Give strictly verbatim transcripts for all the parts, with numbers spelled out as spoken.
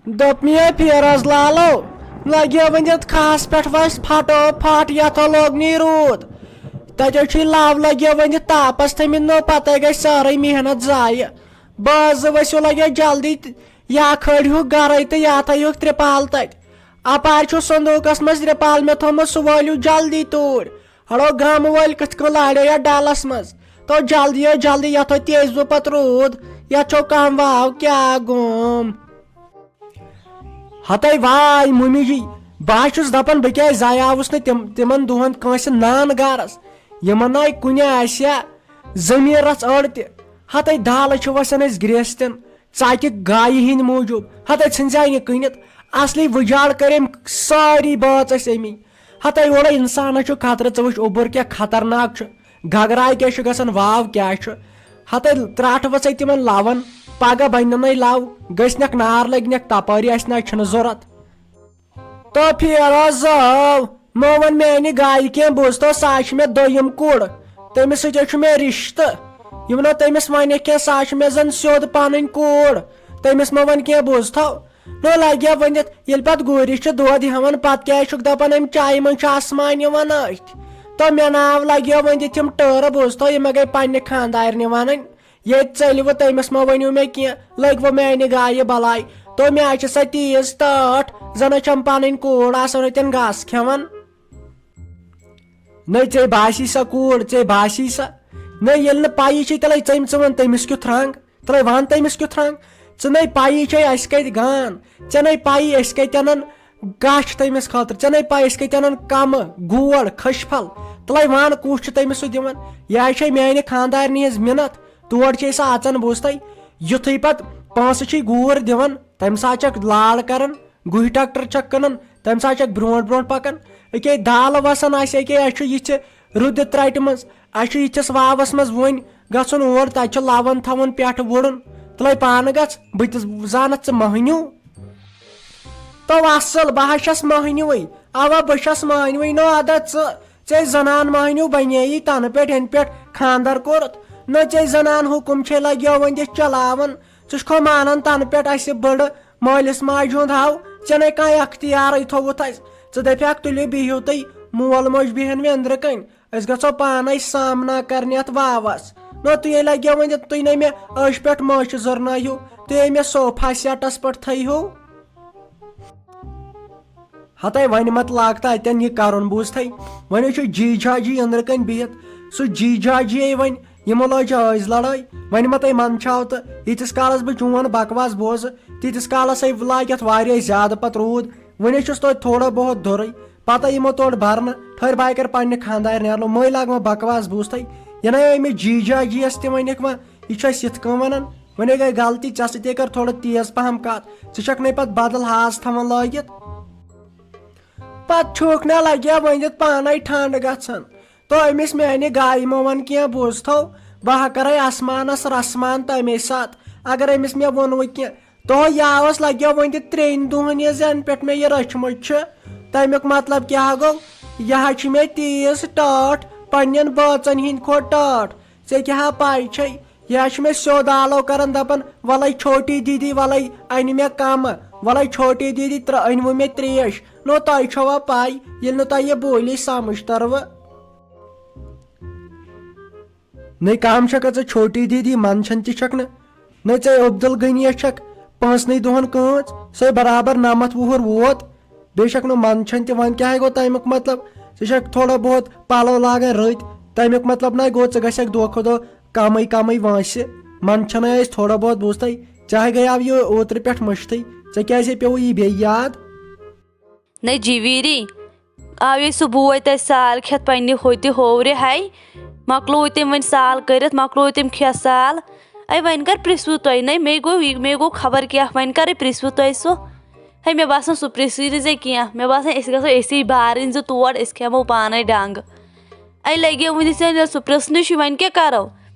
دوٚپ مےٚ، فیروز لالو، لگیو وۄنۍ یتھ کھہس پٮ۪ٹھ وس پھٹو پھٹ، یتھ لوگ نی روٗد۔ تتہِ چھُے لو لگیو وۄنۍ یتھ تاپس تھٲمٕتۍ، نو پتے گژھِ سٲرٕے محنت ضایع۔ بہٕ حظ ؤسِو لگیو جلدی تہٕ یا کھٲلِہُکھ گرے تہٕ یا تھٲیہُکھ ترپال تتہِ۔ اپارِ چھُ صندوٗقس منٛز ترپال مےٚ تھوٚمُت، سُہ وٲلِو جلدی توٗرۍ۔ ہڑو گامہٕ وٲلۍ کِتھ کٔنۍ لاریو یتھ ڈلس منٛز؟ تو جلدی ہو جلدی، یتھ ہو تیز بہٕ پتہٕ روٗد، یتھ چھو کم واو کیٛاہ گوم۔ ہتے واے مُمہِ جی، بہٕ ہا چھُس دپان بہٕ کیٛازِ زایاوُس نہٕ تِم، تِمن دۄہن کٲنٛسہِ نان گرس، یِمن ناے کُنہِ آسہِ ہا ضمیٖرس أڑ تہِ۔ ہتے دالہٕ چھِ وسان أسۍ گرٛیستٮ۪ن ژکہِ گایہِ ہٕنٛدۍ موٗجوٗب۔ ہتے ژھٕنزے نہٕ کٕنِتھ، اصلی وُجاڑ کٔرۍ أمۍ سٲری بٲژ أسۍ أمی۔ ہتے اورے انسانس چھُ خطرٕ، ژٕ وٕچھ اوٚبُر کیٛاہ خطرناک چھُ، گگراے کیٛاہ چھُ گژھان، واو کیٛاہ چھُ۔ ہتے ترٛٹھ ؤژھے تِمن لون، پگاہ بننَے لو، گٔژھنکھ نار لٔگنکھ تپٲری، اسہِ نہ چھُنہٕ ضروٗرت۔ تو فیروز زٲو، مو وَن میانہِ گایہِ کینٛہہ، بوٗزتو، سۄ چھِ مےٚ دوٚیِم کوٗر، تٔمِس سۭتۍ چھُ مےٚ رِشتہٕ۔ یِم نہ تٔمِس وَنہِ کینٛہہ، سۄ چھِ مےٚ زَن سیوٚد پَنٕنۍ کوٗر، تٔمِس مہ وَن کینٛہہ، بوٗزتھو۔ نو لگیا ؤنِتھ، ییٚلہِ پتہٕ گوٗرِس چھِ دۄد ہٮ۪وان، پتہٕ کیٛازِ چھُکھ دَپان أمۍ چایہِ منٛز چھُ آسمان یِوان أتھۍ؟ تو مےٚ ناو لگیو ؤنِتھ یِم ٹٲرٕ، بوٗزتھو، یہِ مہ گٔے پننہِ خانٛدارنہِ وَنٕنۍ۔ ییٚتہِ ژٔلِوٕ تٔمِس مہ ؤنِو مےٚ کینٛہہ، لٔگوٕ میانہِ گایہِ بلاے۔ تو مےٚ چھِ سۄ تیٖژ ٹٲٹھ، زَن چھَم پَنٕنۍ کوٗر آسان اَتٮ۪ن گاسہٕ کھٮ۪وان۔ نٔے ژےٚ باسی سۄ کوٗر، ژےٚ باسی سۄ۔ نٔے ییٚلہِ نہٕ پَیی چھے، تیٚلے ژٔمۍ ژٕ وَن تٔمِس کیُتھ رنٛگ، تیٚلے وَن تٔمِس کیُتھ رنٛگ۔ ژٕ نٔے پَیی چھے اَسہِ کَتہِ گان، ژےٚ نٔے پَیی أسۍ کَتہِ اَنان گاش تٔمِس خٲطرٕ، ژےٚ نَے پَے أسۍ کَتہِ اَنَن کَمہٕ، گور، کھٔج پھل؟ تَلَے وَن کُس چھُ تٔمِس سُہ دِوان؟ یہِ ہا چھے میٛانہِ خانٛدارنہِ ہِنٛز مِنَت، تور چھے سۄ اَژان بوٗزتھٕے۔ یُتھُے پَتہٕ پونٛسہٕ چھُے گوٗر دِوان، تَمہِ ساتہٕ چھَکھ لال کَران، گُہہِ ٹرٛیکٹَر چھَکھ کٕنان، تَمہِ ساتہٕ چھَکھ برٛونٛٹھ برٛونٛٹھ پَکان۔ أکے دالہٕ وَسان آسہِ، أکے اَسہِ چھُ یِتھِ رُدِ ترٛٹہِ منٛز، اَسہِ چھُ یِتھِس واوَس منٛز وُنہِ گژھُن اور، تَتہِ چھُ لَوَن تھاوُن پٮ۪ٹھٕ وُڑُن۔ تَلَے پانہٕ گژھ، بہٕ تہِ زانَتھ ژٕ مۄہنیوٗ۔ تو اصل، بہٕ ہا چھَس مۄہنیوٕے۔ اوا، بہٕ چھَس مۄہنیوٕے۔ نو ادا ژٕ، ژےٚ زنان مۄہنیو بنے یی تنہٕ پٮ۪ٹھ، یَنہٕ پٮ۪ٹھ خاندر کوٚرُتھ۔ نہ ژےٚ زنان حُکُم چھے لگیو وۄنۍ دِتھ چلاوان۔ ژٕ چھُکھو مانان تنہٕ پٮ۪ٹھ اَسہِ بٔڑٕ مٲلِس ماجہِ ہُنٛد ہاو؟ ژےٚ نے کانٛہہ اختیارٕے تھوٚوُتھ اَسہِ۔ ژٕ دپیٛاکھ تُلِو بِہِو تُہۍ، مول موج بیٚہن مےٚ أنٛدرٕ کَنۍ۔ أسۍ گژھو پانے سامنا کرنہِ اتھ واوس۔ نو تُہۍ لگیو وۄنۍ، تُہۍ نے مےٚ أچھ پٮ۪ٹھ مٲچھ زٔرنٲیِو، تُہۍ مےٚ صوفا سیٹس پٮ۪ٹھ تھٲیہو۔ ہتے وۄنۍ مت لاگتا اتٮ۪ن یہِ کرُن، بوٗزتھے؟ وۄنۍ چھُ جی جاجی أنٛدرٕ کنۍ بِہِتھ، سُہ جی جاجی وۄنۍ یِمو لٲج ٲزۍ لڑٲے۔ وۄنۍ مت ہے منٛدچھاو تہٕ ییٖتِس کالس بہٕ چون بکواس بوزٕ، تیٖتِس کالس ہے لاگہِ اتھ واریاہ زیادٕ پتہٕ روٗد۔ وۄنۍ ہے چھُس توتہِ تھوڑا بہت دوٚرُے۔ پتہٕ یِمو تورٕ برنہٕ، ٹھٔہر بہٕ ہا کرٕ پننہِ خانٛدارنہِ ہیلو، مٔنٛزۍ لاگہٕ وۄنۍ بکواس بوٗزتھٕے۔ یہِ نَے أمِس جی جاجیَس تہِ ؤنِکھ وۄنۍ، یہِ چھُ اَسہِ یِتھ کٔنۍ وَنان، وۄنۍ گٔے غلطی، ژےٚ سۭتۍ کر تھوڑا تیز پہم کتھ، ژٕ چھکھ نَے پتہٕ بدل ہاز تھاوان لٲگِتھ۔ پتہٕ چھُکھ نہ لگیا ؤنِتھ پانے ٹھنڈ گژھان۔ تو أمِس میانہِ گایہِ مہ وَن کینٛہہ، بوٗزتھو، بہٕ ہا کرے آسمانس رسمان تمے ساتہٕ، اگر أمِس مےٚ ووٚنوٕ کینٛہہ۔ تو یاوس لگیو وۄنۍ تہِ ترٛٮ۪ن دۄہن یہِ زن پٮ۪ٹھ مےٚ یہِ رٔچھمٕژ چھِ۔ تمیُک مطلب کیٛاہ گوٚو؟ یہِ ہا چھِ مےٚ تیٖژ ٹٲٹھ، پننٮ۪ن بٲژن ہِنٛدۍ کھۄتہٕ ٹٲٹھ۔ ژےٚ کیٛاہ ہا پاے چھے؟ یہِ ہا چھِ مےٚ سیوٚد آلو کران، دپان، "ولے چھوٹی دیدی، ولے انہِ مےٚ کمہٕ، ولے چھوٹی دیدی، ترٛ-، أنۍوٕ مےٚ ترٛیش۔" نو تۄہہِ چھوا پاے، ییٚلہِ نہٕ تۄہہِ یہِ بولی سمجھ تروٕ۔ نٔے کم چھکھ ژٕ چھوٹی دیدی، منٛدچھان تہِ چھکھ نہٕ۔ نٔے ژے عبدالغنیس چھکھ پانٛژنٕے دۄہن کٲنٛژ، سۄے برابر نمتھ وُہُر ووت۔ بیٚیہِ چھکھ نہٕ منٛدچھان تہِ، وۄنۍ کیٛاہ گوٚو تمیُک مطلب؟ ژٕ چھکھ تھوڑا بہت پلو لاگان رٔتۍ، تمیُک مطلب نہ گوٚو ژٕ گژھکھ دۄہ کھۄتہٕ دۄہ کمٕے کمٕے وٲنٛسہِ۔ منٛدچھان ٲسۍ تھوڑا بہت، بوٗزتھے؟ ژےٚ ہاے گٔیاو یہِ اوترٕ پٮ۪ٹھ مٔشتھٕے، ژےٚ کیٛازِ پیوٚوُے یہِ بیٚیہِ یاد؟ نَے جیٖویٖری، آو یہِ سُہ بوے تَتہِ سال کھٮ۪تھ پنٛنہِ ہوٚتہِ ہوورِ ہَے؟ مۄکلوو تٔمۍ وۄنۍ سال کٔرِتھ، مۄکلوو تٔمۍ کھٮ۪تھ سال۔ اَے وۄنۍ کَر پِرٛژھوٕ تۄہہِ؟ نَے مے گوٚو یہِ، مے گوٚو خبر کیٛاہ، وۄنۍ کَرَے پِرٛژھوٕ تۄہہِ سُہ؟ ہے مےٚ باسان سُہ پِرٛژھٕے نہٕ ژےٚ کینٛہہ، مےٚ باسان أسۍ گژھو أسی بارٕنۍ زٕ تور، أسۍ کھٮ۪مو پانَے ڈنٛگ۔ اَے لَگیو وٕنہِ ژےٚ سُہ پِرٛژھنٕے چھُے، وۄنۍ کیٛاہ کَرو؟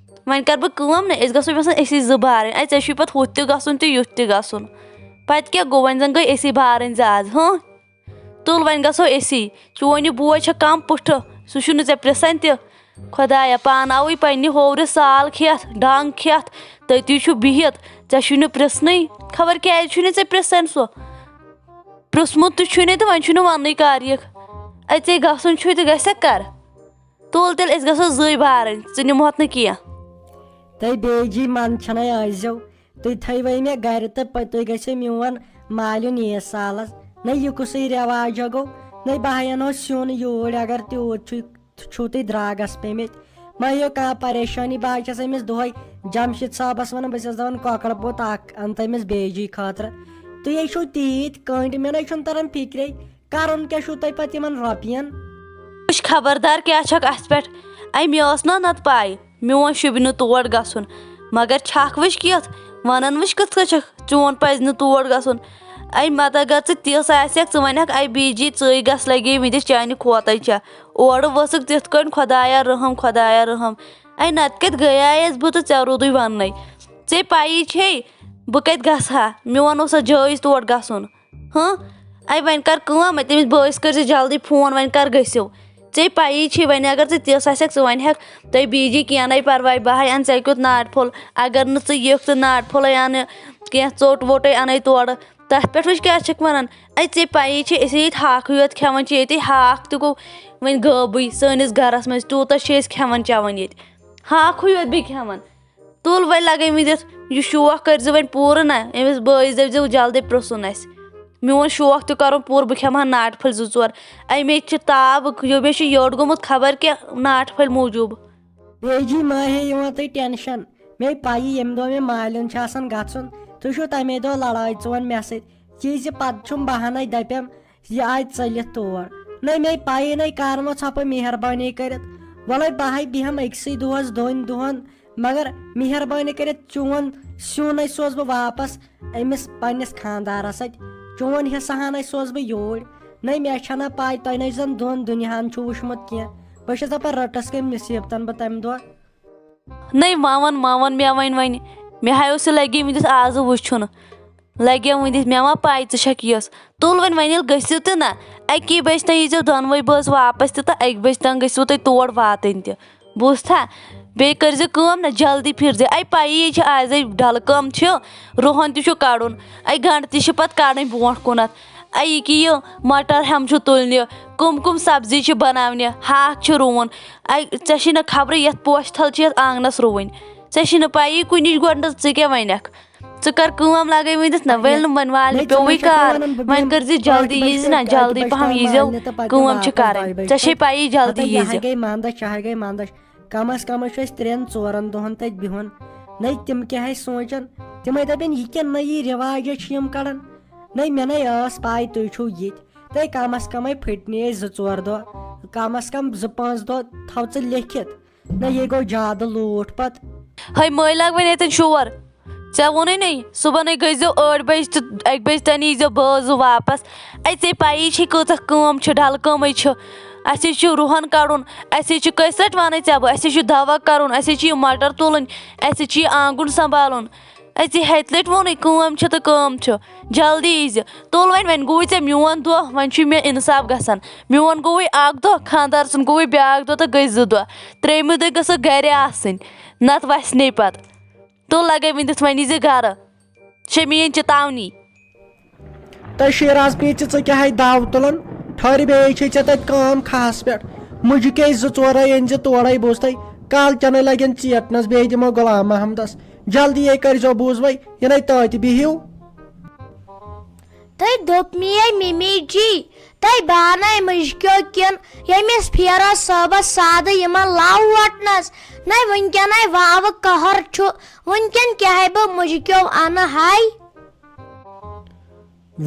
وۄنۍ کَرٕ بہٕ کٲم نہ، أسۍ گژھو مےٚ باسان أسی زٕ بارٕنۍ۔ اَے ژےٚ چھُے پَتہٕ ہُتھ تہِ گژھُن تہٕ یُتھ تہِ گژھُن، پَتہٕ کیٛاہ گوٚو؟ وۄنۍ زَن گٔے أسی بارٕنۍ زٕ آز، ہاں؟ تُل وۄنۍ گژھو أسی۔ چون یہِ بوے چھا کم پُٹھٕ؟ سُہ چھُنہٕ ژےٚ پرٛژھان تہِ۔ خۄدایا، پانہٕ آوُے پننہِ ہوورِ سال کھٮ۪تھ، ڈنٛگ کھٮ۪تھ، تٔتی چھُ بِہِتھ، ژےٚ چھُے نہٕ پرٛژھنٕے۔ خبر کیٛازِ چھُے نہٕ ژےٚ پرٛژھان سُہ؟ پرٛژھمُت تہِ چھُے نہٕ تہٕ وۄنۍ چھُے نہٕ وَننُے کر یِکھ۔ اَژے گژھُن چھُے تہٕ گژھکھ کر؟ تُل تیٚلہِ، أسۍ گژھو زٕے بارٕنۍ، ژٕ نِمہوتھ نہٕ کینٛہہ۔ تۄہہِ بیٚیہِ جی منٛد چھَنَے ٲسۍزیو۔ تُہۍ تھٲیوَے مےٚ گَرِ تہٕ پَتہٕ تُہۍ گٔژھِو میون مالیُن ییٖژ سالَس۔ نہ یہِ کُسٕے رٮ۪واجا گوٚو، نہ بہٕ ہا اَنہو سیُن یوٗرۍ، اگر تیوٗت چھُے، چھُو تُہۍ درٛاگَس پیٚمٕتۍ۔ مہ ہیٚیِو کانٛہہ پریشٲنی، بہٕ حظ چھَس أمِس دۄہَے جمشید صٲبَس وَنان، بہٕ چھَس دَپان کۄکَر پوٚت اَکھ اَن تہٕ أمِس بیٚیہِ جی خٲطرٕ۔ تُہۍ ہے چھُو تیٖتۍ کٔنٛڈۍ، مےٚ نَے چھُنہٕ تَران فِکرے، کَرُن کیٛاہ چھُو تۄہہِ پَتہٕ یِمَن رۄپیَن؟ وٕچھ خبردار کیٛاہ چھَکھ اَتھ پٮ۪ٹھ۔ اَے مےٚ ٲس نا نَتہٕ پَے، میون شوٗبہِ نہٕ تور گژھُن، مگر چھَکھ وٕچھ کِتھ، وَنان وٕچھ کِتھ کٔنۍ چھَکھ، چون پَزِ نہٕ تور گژھُن۔ اَے مَتہٕ اگر ژٕ تِژھ آسٮ۪کھ، ژٕ وَنکھ، اَے بی جی، ژٕے گژھ لَگے وٕنِتھ چانہِ کھوتَے چھےٚ۔ اورٕ ؤسٕکھ تِتھ کٔنۍ، خۄدایا رٔحم، خۄدایا رٔحم۔ اَے نَتہٕ کَتہِ گٔیایَس بہٕ تہٕ ژےٚ روٗدُے وَننَے۔ ژےٚ پَیی چھے بہٕ کَتہِ گژھٕ ہا، میون اوسا جٲیِز تور گژھُن؟ ہاں؟ اَے وۄنۍ کر کٲم، تٔمِس بٲیِس کٔرۍ زِ جلدی فون، وۄنۍ کر گٔژھِو؟ ژےٚ پَیی چھے وۄنۍ اگر ژٕ تِژھ آسٮ۪کھ، ژٕ وَنہِ ہٮ۪کھ، تۄہہِ بی جی کینٛہہ نَے پَرواے، بہٕ ہاے اَنہٕ ژےٚ کیُتھ ناٹہِ پھوٚل۔ اگر نہٕ ژٕ یِکھ تہٕ ناٹہِ پھوٚلَے اَنہٕ، کینٛہہ ژوٚٹ ووٚٹَے اَنَے تورٕ، تَتھ پٮ۪ٹھ وٕچھ کیٛاہ چھَکھ وَنان۔ اَے ژےٚ پَیی چھے أسۍ ہے ییٚتہِ ہاکھٕے یوت کھٮ۪وان چھِ، ییٚتے ہاکھ تہِ گوٚو وۄنۍ غٲبٕے سٲنِس گَرَس منٛز، تیوٗتاہ چھِ أسۍ کھٮ۪وان چٮ۪وان ییٚتہِ، ہاکھٕے یوت بیٚیہِ کھٮ۪وان۔ تُل وۄنۍ لَگٲومٕتۍ یَتھ، یہِ شوق کٔرۍزِ وۄنۍ پوٗرٕ نہ، أمِس بٲیِس دٔپۍزِ جلدی پرٛژھُن اَسہِ۔ میون شوق تہِ کَرُن پوٗرٕ، بہٕ کھٮ۪مہٕ ہا ناٹہِ پھٔلۍ زٕ ژور۔ اَمے چھِ تاب، یہِ، مےٚ چھُ یٔڈ گوٚمُت خبر کیٛاہ ناٹہِ پھٔلۍ موٗجوٗب۔ بیٚیہِ جی ما ہے یِوان تۄہہِ ٹٮ۪نشَن، مےٚ پَیہِ ییٚمہِ دۄہ مےٚ مالیُن چھُ آسان گژھُن، تُہۍ چھِو تَمے دۄہ لڑٲے ژون مےٚ سۭتۍ۔ یہِ زِ پَتہٕ چھُم بہانَے دَپٮ۪م، یہِ آیہِ ژٔلِتھ تور۔ نَے مےٚ پَیی نَے کَر وۄنۍ ژھۄپہٕ مہربٲنی کٔرِتھ۔ وَلَے بہٕ ہَے بیٚہمہٕ أکۍسٕے دۄہَس دۄن دۄہَن، مگر مہربٲنی کٔرِتھ چون سیُن ہے سوزٕ بہٕ واپَس أمِس پنٛنِس خانٛدارَس اَتھِ۔ چون حصہٕ ہَن ہے سوزٕ بہٕ یوٗرۍ۔ نَے مےٚ چھَنہ پَے تۄہہِ نَے زَن دۄن دُنیاہَن چھُ وٕچھمُت کینٛہہ۔ بہٕ چھَس دَپان رٔٹَس کٔمۍ مُصیٖبتَن بہٕ تَمہِ دۄہ۔ نَے وَوَن، وَوَن مےٚ وۄنۍ وۄنۍ، مےٚ ہا اوس یہِ لَگے مٕتِس آزٕ وٕچھُن۔ لَگیو وٕنِتھ، مےٚ ما پَے ژٕ چھَکھ یِژھ۔ تُل وۄنۍ، وۄنۍ ییٚلہِ گٔژھِو تہِ نہ، اَکی بَجہِ تام ییٖزیو دۄنوَے بٲژ واپَس تہِ تہٕ اَکہِ بَجہِ تام گٔژھِو تُہۍ تور واتٕنۍ تہِ۔ بوٗزتھا؟ بیٚیہِ کٔرۍزِ کٲم نہ، جلدی پھِرزِ۔ اَے پَیی چھِ آزَے ڈَلہٕ کٲم چھِ، رُہَن تہِ چھُ کَڑُن، اَے گَنٛڈٕ تہِ چھِ پَتہٕ کَڑٕنۍ برونٛٹھ کُنَتھ۔ اَے یہِ کہِ یہِ مَٹر ہٮ۪مہٕ چھُ تُلنہِ، کٕم کٕم سبزی چھِ بَناونہِ، ہاکھ چھُ رُوُن۔ اَے ژےٚ چھِی نہ خبرٕے یَتھ پوشہٕ تھَل چھِ یَتھ آنٛگنَس رُوٕنۍ۔ ژےٚ چھِی نہٕ پَیی کُنِچ گۄڈٕ ژٕ کیٛاہ وَنَکھ؟ ژٕ کر کٲم لگٲوِتھ نہ، ویل نہٕ وۄنۍ والنہِ نہ، ژٕ پیوٚوُے نہ چھَکھ کار۔ وَنان بہٕ وۄنۍ بیٚہمہٕ کٔرزِ جلدی، ٲٹھِ بجہِ ییٖزِ نہ، پٮ۪ٹھ، جلدی ٲٹھِ بجہِ پہم تام ییٖزیو، والنہِ تہٕ پَتہٕ کٲم چھِ واپَس کَرٕنۍ۔ دۄیہِ بجہِ ژےٚ چھے تام۔ پَیی جلدی ہَتَے یہِ ییٖزِ۔ ہَے گٔے منٛدَچھ، یہِ ہَے گٔے منٛدَچھ۔ کم از کم چھُ اَسہِ ترٛٮ۪ن ژورَن دۄہَن تَتہِ بِہُن۔ نَے تِم کیٛاہ آسہِ سونٛچان؟ تِمَے دَپن، یہِ کیٛاہ نٔیی رٮ۪واجہ چھِ یِم کَڑان؟ نَے مےٚ نَے ٲس پَے تُہۍ چھِو ییٚتہِ۔ تَے کم از کمے پھٕٹنی اَسہِ زٕ ژور دۄہ، کم از کم زٕ پانٛژھ دۄہ تھاو ژٕ لیکھِتھ۔ نہ، یہِ گوٚو زیادٕ لوٗٹھ پتہٕ۔ ہے مٲلۍ لاگ وۄنۍ ییٚتٮ۪ن شور۔ ژےٚ ووٚنُے نے، صُبحنٕے گٔژھۍزیو ٲٹھ بجہِ تہٕ اَکہِ بجہِ تام ییٖزیو بٲژ زٕ واپس۔ اَے ژےٚ پَیی چھے کۭژاہ کٲم چھِ، ڈَلہٕ کٲمٕے چھِ۔ اَسے چھُ رُہَن کَڑُن، اَسے چھُ کٔژِ لَٹہِ وَنَے ژےٚ بہٕ، اَسے چھُ دَوا کَرُن، اَسے چھُ یہِ مَٹر تُلٕنۍ، اَسے چھُ یہِ آنٛگُن سنٛبھالُن۔ أژی ہَتہِ لَٹہِ ووٚنُے، کٲم چھِ تہٕ کٲم چھِ۔ جلدی ییٖزِ۔ تُل وۄنۍ، وۄنۍ گوٚوُے ژےٚ میون دۄہ، وۄنۍ چھُے مےٚ اِنصاف گژھان۔ میون گوٚوُے اَکھ دۄہ، خانٛدار سُنٛد گوٚوُے بیٛاکھ دۄہ تہٕ گٔے زٕ دۄہ۔ ترٛیٚیِمہِ دۄہہِ گٔژھٕکھ گَرِ آسٕنۍ، نَتہٕ وَسہِ نے پَتہٕ۔ تُل لَگے وۄنۍ دِتھ وۄنۍ ییٖزِ گَرٕ۔ چھےٚ میٛٲنۍ چِتاونی۔ تہٕ شیراز پیٖر، ژٕ کیٛاہ ہے داو تُلان؟ ٹھہر، بیٚیہِ چھے ژےٚ تَتہِ کٲم کھہَس پٮ۪ٹھ۔ مُجہِ کے زٕ ژورے أنۍ زِ تورے، بوٗزتھے؟ کالہٕ چَنَے لَگن ژیٹنَس، بیٚیہِ دِمو غلام محمدَس۔ جلدی یے کٔرۍزیو، بوٗزوَے، یِنَے تٔتۍ بِہِو۔ تۄہہِ دوٚپ مے مِمی جی، تۄہہِ بانَے مُجہِ کیو کِن ییٚمِس پھیرو صٲبَس سادٕ یِمَن لَو وَٹنَس؟ نَے وٕنکٮ۪نَے واوٕ قہر چھُ، وٕنکٮ۪ن کیٛاہ ہے بہٕ مُجہِ کیو اَنہٕ ہاے؟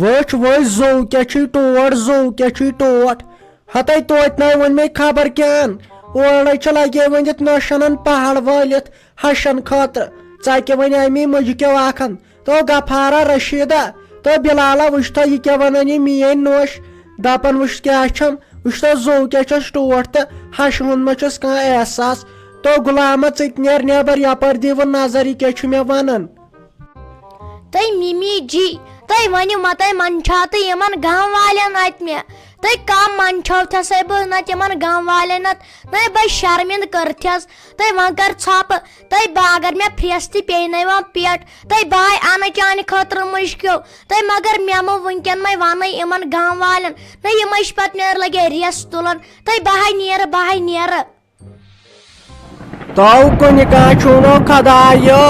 وٕچھ وٕچھ، زوٗ کیٛاہ چھُے ٹوٹھ، زوٗ کیٛاہ چھُے ٹوٹھ۔ ہتے توتہِ نَے ووٚن مےٚ خبر کیٛاہ۔ اورَے چھُ لَگے ؤنِتھ نۄشَنَن پہاڑ وٲلِتھ ہَشَن خٲطرٕ۔ ژَکہِ وۄنۍ اَمی مُجہِ کیو اَکھَن۔ تو غفارا رشیدہ، تو بلالا، وٕچھ تو یہِ کیٛاہ وَنان یہِ میٛٲنۍ نوش۔ دَپان وٕچھ کیٛاہ چھَم، وٕچھ تو زوٗ کیٛاہ چھَس ٹوٹھ تہٕ ہَشہِ ہُنٛد ما چھُس کانٛہہ احساس۔ تو غلامہ، ژٕ تہِ نیر نٮ۪بر، یَپٲرۍ دِ وۄنۍ نظر، یہِ کیٛاہ چھُ مےٚ وَنان۔ تُہۍ مِمی جی، تُہۍ ؤنِو مَتَے منٛدچھا تہٕ یِمَن گام والٮ۪ن اَتہِ مےٚ، تُہۍ کم منٛدچھو تھسے بہٕ نتہٕ یِمن گام والٮ۪ن نتہٕ، نَے بہٕ شرمندٕ کٔرتھس۔ تُہۍ وۄنۍ کر ژھۄپہٕ، تُہۍ بہٕ اگر مےٚ پھرٛٮ۪س تہِ پیٚیہِ نَے وۄنۍ پیٹھ، تُہۍ بہٕ ہاے انہٕ چانہِ خٲطرٕ مُشکِل۔ تُہۍ مگر مےٚ مہٕ وٕنکٮ۪ن مَے وَنٕے یِمن گام والٮ۪ن، نَے یِمَے چھِ پتہٕ مےٚ لگے ریس تُلان۔ تُہۍ بہٕ ہاے نیرٕ، بہٕ ہاے نیرٕ۔ تو کُنہِ کانٛہہ چھُنو خدایو،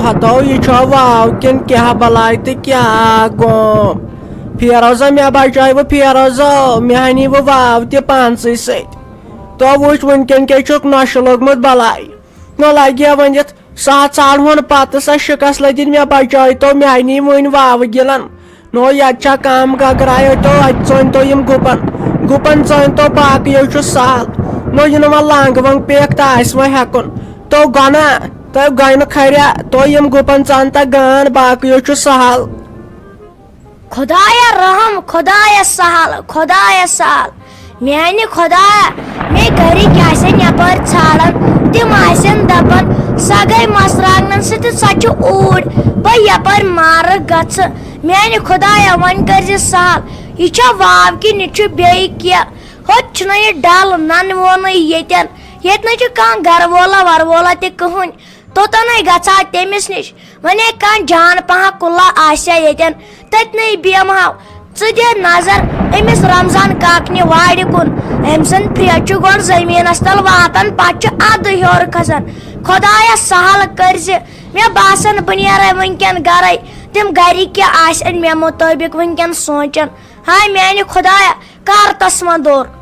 ہتو یہِ چھو واو کِن کیٛاہ بلاے تہٕ کیٛاہ گوم۔ فیروزہ مےٚ بچٲیوٕ فیروزو، مےٚ ہنی وٕ واو تہِ پانسٕے سۭتۍ۔ تو وٕچھ وٕنکٮ۪ن کیٛاہ چھُکھ نۄشہِ لوٚگمُت بلاے۔ نہ لگہِ ہا ؤنِتھ سۄ ہا ژھانڈہون پتہٕ سۄ شِکس لٔدِنۍ مےٚ بچٲے تو مےٚ ہنی وٕنۍ واوٕ گِلن۔ نو یتھ چھا کم گگرایو تو اتہِ ژٲنۍ تو یِم گُپن، گُپن ژٲنۍ تو باقٕیو چھُ سہل۔ نو یِنہٕ وۄنۍ لنٛگ ونٛگ پیکھ تہٕ آسہِ وۄنۍ ہٮ۪کُن۔ تو گۄنا، تو گۄنہٕ کھریا، تو یِم گُپن ژان تہ گان، باقٕیو چھُ سہل۔ خدایا رحم، خدایا سہل، خدایا سہل۔ میانہِ خدایا، مےٚ گرِکۍ آسن یپٲرۍ ژھانڈان، تِم آسن دپان، سۄ گٔے مژراگنن سۭتۍ، سۄ چھِ اوٗرۍ، بہٕ یپٲرۍ مارٕ گژھٕ۔ میانہِ خدایا، وۄنۍ کٔرزِ سہل، یہِ چھا واو کِنہٕ یہِ چھُ بیٚیہِ کینٛہہ؟ ہوٚتہِ چھُنہ یہِ ڈل ننہٕ وونٕے ییٚتٮ۪ن، ییٚتہِ نہ چھُ کانٛہہ گرٕ وولا ورٕ وولا تہِ کٕہٕنۍ۔ توٚتَنے گژھٕ ہا تٔمِس نِش، وۄنۍ ہے کانٛہہ جان پہن کُلہ آسہِ ہا ییٚتٮ۪ن، تٔتنٕے بیٚہمہٕ ہاو۔ ژٕ دِ نظر أمِس رمضان کاکنہِ وارِ کُن، أمۍ سُنٛد پھرٛٮ۪س چھُ گۄڈٕ زٔمیٖنَس تل واتان، پتہٕ چھُ اَدٕ ہیوٚر کھسان۔ خدایا سہل کٔرزِ، مےٚ باسان بہٕ نیرے وٕنکٮ۪ن گرے، تِم گرِکۍ کیٛاہ آسن مےٚ مُطٲبِق وٕنکٮ۪ن سونٛچان۔ ہاے میانہِ خدایا، کر تس وۄنۍ دوٚر۔